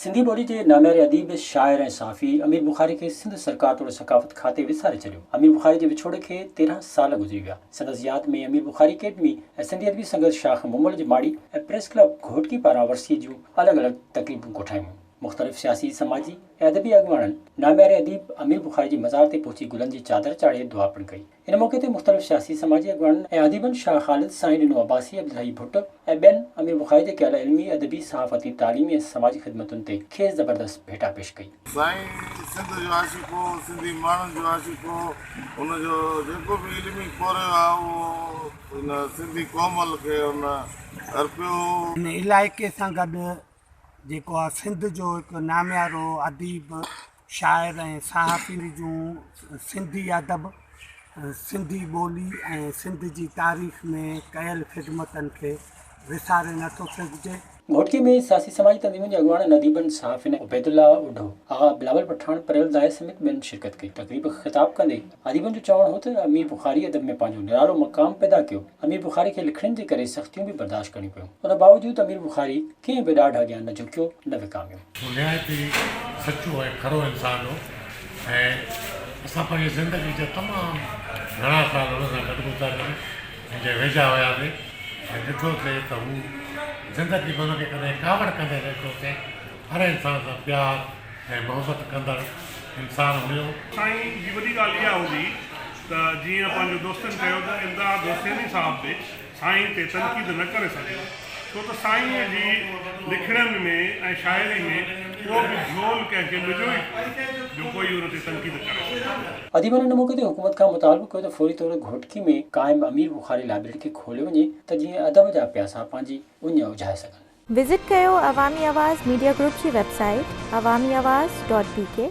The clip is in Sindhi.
سنڌي ٻولي جي نامياري اديب، شاعر ۽ صحافي امير بخاري کي سنڌ سرڪار توڙي ثقافت کاتي وساري ڇڏيو. امير بخاري جي وڇوڙي کي 13 سال گذري ويا. سندس ياد ۾ امير بخاري اڪيڊمي ۽ سنڌي ادبي سنگت شاخ مومل جي ماڙي ۽ پريس ڪلب گهوٽڪي پاران ورسيء جون الڳ الڳ تقريبون ڪوٺايون ويون. مختلف سياسي، سماجي ۽ ادبي اڳواڻن نامياري اديب امير بخاري جي مزار تي پهچي گلن جي چادر چاڙهي دعا پڻ ڪئي. ان موقعي تي مختلف سياسي، سماجي اڳواڻن ۽ اديبن شاهه خالد، سائين ڏنو عباسي، عبدالحئي ڀٽ ۽ ٻين امير بخاري جي ڪيل علمي، ادبي، صحافتي، تعليمي ۽ سماجي خدمتن تي کيس زبردست ڀيٽا پيش ڪئي. سائين سنڌ جو عاشق هو، سنڌي ماڻهن جو عاشق هو، هن جو جيڪو به علمي پورهيو آهي اهو هن سنڌي قوم کي هن ارپيو هو. هن علائقي سان گڏ جيڪو آ سنڌ جو هڪ ناميارو اديب، شاعر ۽ صحافي جون سنڌي ادب، سنڌي ٻولي ۽ سنڌ جي تاريخ ۾ ڪيل خدمتن کي وساري نٿو سگهجي. گهوٽڪي ۾ سياسي سماجي تنظيمن جي اڳواڻن، اديبن، صحافين عبيدالله اوڍو، آغا بلاول پٺاڻ، پريل دايي سميت ٻين شرڪت ڪئي. تقريب کي خطاب ڪندي اديبن جو چوڻ هو ته امير بخاري ادب ۾ پنهنجو نرالو مقام پيدا ڪيو، امير بخاري کي لکڻين جي ڪري سختيون به برداشت ڪرڻيون پيون، ان باوجود امير بخاري ڪنهن به ڏاڍ اڳيان نه جهڪيو نه وڪاميو. هو نهايت ئي سچو ۽ کرو انسان هو ۽ اسان پنهنجي زندگي جا تمام گهڻا سال هن سان گڏ گذارياسين، هن جا ويجها هياسين ۽ ڏٺوسين ته هو زندگي ۾ هن کي ڪڏهن ڪاوڙ ڪندي نه ڏٺوسين، هر انسان سان پيار ۽ محبت ڪندڙ انسان هيو. سائين جي وڏي ڳالهه اها هوندي ته جيئن پنهنجو دوستن چيو ته امداد حسيني صاحب به سائين تي تنقيد نه ڪري سگهيو ڇو ته سائين جي لکڻين ۾ ۽ شاعري ۾ ڪو به جهول ڪنهن کي مليو ئي ڪونه جو ڪوئي ان تي تنقيد ڪري سگهي. اديبن ان موقعي تي حڪومت کان مطالبو ڪيو ته فوري طور گهوٽڪي ۾ قائم امير بخاري لائبريري کي کوليو وڃي ته جيئن ادب جا پياسا پنهنجي اڃ اجهائي سگهن. وزٽ ڪيو عوامي آواز ميڊيا گروپ جي website Awami Awaz dot B K.